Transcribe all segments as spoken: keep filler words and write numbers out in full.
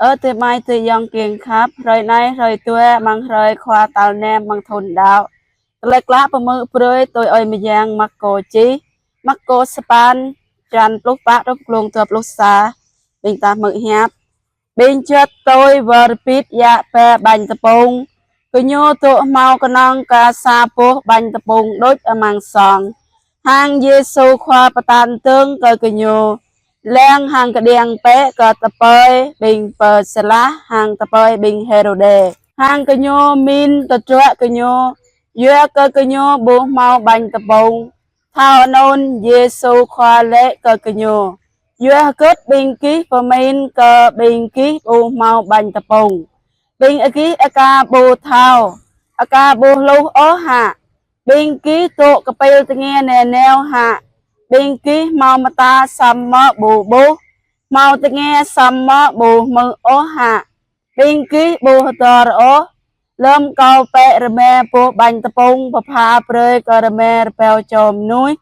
Ơ adơi amai adơi ayŏng kiăng khăp, hrơi anai hrơi dua amăng hrơi Khua tal năm amăng thun đăo. Tơlơi klă pơmưk brơi tui Ơi Mơyang Markô čih. Markô sapăn, črăn pluh pă truh glông dua pluh sa. Ƀing ta hmư̆ hiăp. Ƀing juăt tui wơr bĭt djă ba ƀañ tơpŭng. Gơñu dŏ hmâo kơnơ̆ng kơ sa boh ƀañ tơpŭng đôč amăng song. Hăng Yêsu Khua pơtă dơ̆ng kơ gơñu: Lăng hăng kơđiăng bĕ kơ tơpơi ƀing pơčơlah hăng tơpơi ƀing Hêrôđê. Hăng gơñu min tơdruă gơñu, yua kơ gơñu ƀu hmâo ƀañ tơpŭng. Thâo anŭn Yêsu Khua laĭ kơ gơñu: Yua hơget ƀing gih pơmin kơ ƀing gih ƀu hmâo ƀañ tơpŭng? Ƀing gih aka ƀu thâo, aka ƀu hluh ôh hă? Ƀing gih dŏ kơpĭl tơngia nanao hă? Ƀing gih hmâo mơta samơ̆ ƀu ƀuh, hmâo tơngia samơ̆ ƀu hmư̆ ôh hă? Ƀing gih ƀu hơdơr ôh, lơ̆m kâo pĕ rơma boh ƀañ tơpŭng pơpha brơi kơ rơma rơbâo čô mơnuih,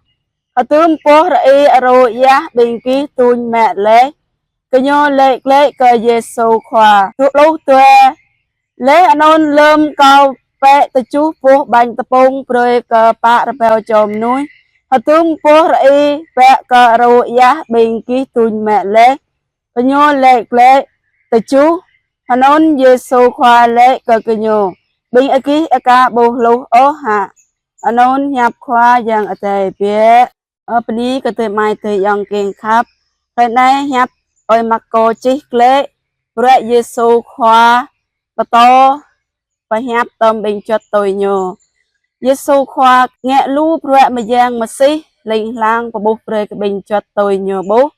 hơdôm boh rơi arô djah ƀing gih duñ mă laih? Gơñu laĭ glaĭ kơ Yêsu Khua: Dua pluh dua. Laih anŭn lơ̆m kâo pĕ tơjuh boh ƀañ tơpŭng brơi kơ pă rơbâo čô mơnuih, hơdôm boh rơi bă kơ arô djah ƀing gih duñ mă laih? Gơñu laĭ glaĭ: Tơjuh. Anŭn Yêsu Khua laĭ kơ gơñu: Ƀing gih aka ƀu hluh ôh hă? Anŭn hiăp Khua Yang Adai biă. Ơ, bơni kơ adơi amai adơi ayŏng kiăng khăp. Hrơi anai hiăp Ơi Markô čih glaĭ bruă Yêsu Khua pơtô pơhiăp tơm ƀing juăt tui Ñu. Yêsu Khua ngă lu bruă mơyang mơsih ling lang pơƀuh brơi kơ ƀing juăt tui Ñu ƀuh.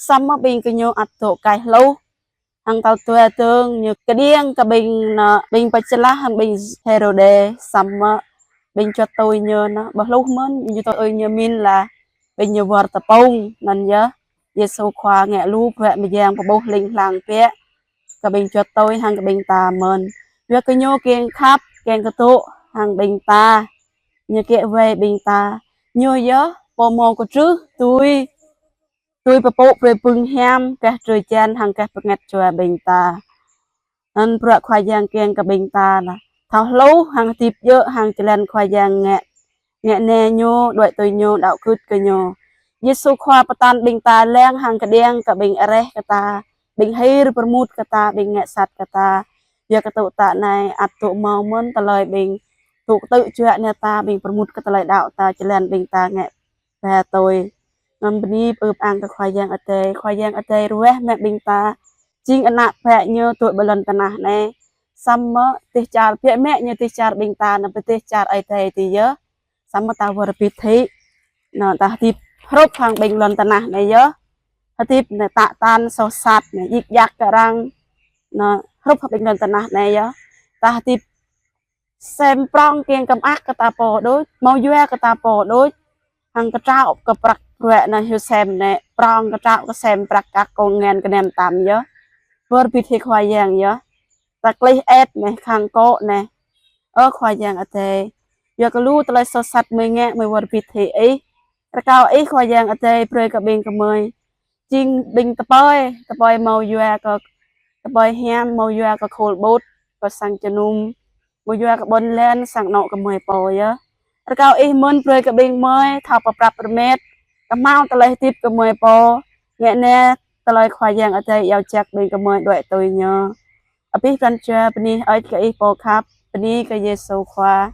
Samơ̆ ƀing gơñu ăt dŏ kaih hluh. Hăng tal dua dơ̆ng Ñu kơđiăng kơ ƀing anŭn, ƀing pơčơlah hăng ƀing Hêrôđê, samơ̆ ƀing juăt tui Ñu anŭn ƀu hluh mơ̆n, ƀing juăt tui Ñu min lah ƀing Ñu wơr tơpŭng. Anŭn yơh, Yêsu Khua ngă lu bruă mơyang pơƀuh ling lang biă kơ ƀing juăt tui hăng kơ ƀing ta mơ̆n. Yua kơ Ñu kiăng khăp, kiăng kơdŏ hăng ƀing ta. Ñu kiăng wai ƀing ta. Ñu yơh pô hmâo kơtrưh tui tui pơpŭ brơi bưng hiam, gah drơi jan hăng gah bơngăt jua ƀing ta. Anŭn bruă Khua Yang kiăng kơ ƀing ta lah thâo hluh hăng hơdip djơ̆ hăng jơlan Khua Yang ngă, ngă nao Ñu, đuaĭ tui Ñu, đăo gưt kơ Ñu. Yêsu Khua pơtă ƀing ta lăng hăng kơđiăng kơ ƀing areh kơ ta, ƀing hil pơrmut kơ ta, ƀing ngă sat kơ ta. Yua kơ tŭ tă anai ăt dŏ hmâo mơ̆n tơlơi ƀing dŏ kơtư̆ juă nao ta, ƀing pơrmut kơ tơlơi đăo ta, jơlan ƀing ta ngă ba tui. Anŭn bơni pơpŭ ang kơ Khua Yang Adai. Khua Yang Adai ruah mă ƀing ta jing ană bă Ñu dŏ ƀơi lŏn tơnah anai. Samơ̆ dêh čar biă mă Ñu dêh čar ƀing ta, anŭn pơ dêh čar Ơi Adai tih yơh. Samơ̆ ta wơr bĭt hĭ. Anŭn ta hơdip hrup hăng ƀing lŏn tơnah anai yơh. Hơdip anŭn tă tăn soh sat anŭn, djik djak kơ arăng. Anŭn hrup hăng ƀing lŏn tơnah anai yơh. Ta hơdip sem prŏng kiăng kơ mơak kơ ta pô đôč, hmâo yua kơ ta pô đôč. Hăng kơtrâo kơ prăk bruă anŭn hyu sem anai, prŏng kơtrâo kơ sem prăk kăk kông ngăn kơ nem tam yơh. Wơr bĭt hĭ Khua Yang yơh. Ta klih ĕp anai, khăng kô̆ anai. Ơ Khua Yang Adai, yua kơ lu tơlơi soh sat mơi ngă, mơi wơr bĭt hĭ Ih. Rơkâo Ih Khua Yang Adai brơi kơ ƀing gơmơi jing ƀing tơpơi, tơpơi hmâo yua kơ, tơpơi hiam hmâo yua kơ khul ƀut, kơ sang jơnum, hmâo yua kơ ƀôn lan sang anŏ gơmơi pô yơh. Rơkâo Ih mơ̆n brơi kơ ƀing gơmơi thâo pơprăp rơmet, kơ hmâo tơlơi hơdip gơmơi pô, ngă nao tơlơi Khua Yang Adai iâu jak ƀing gơmơi đuaĭ tui Ñu. Abih pran jua bơni hơơč kơ Ih pô khăp, bơni kơ Yêsu Khua.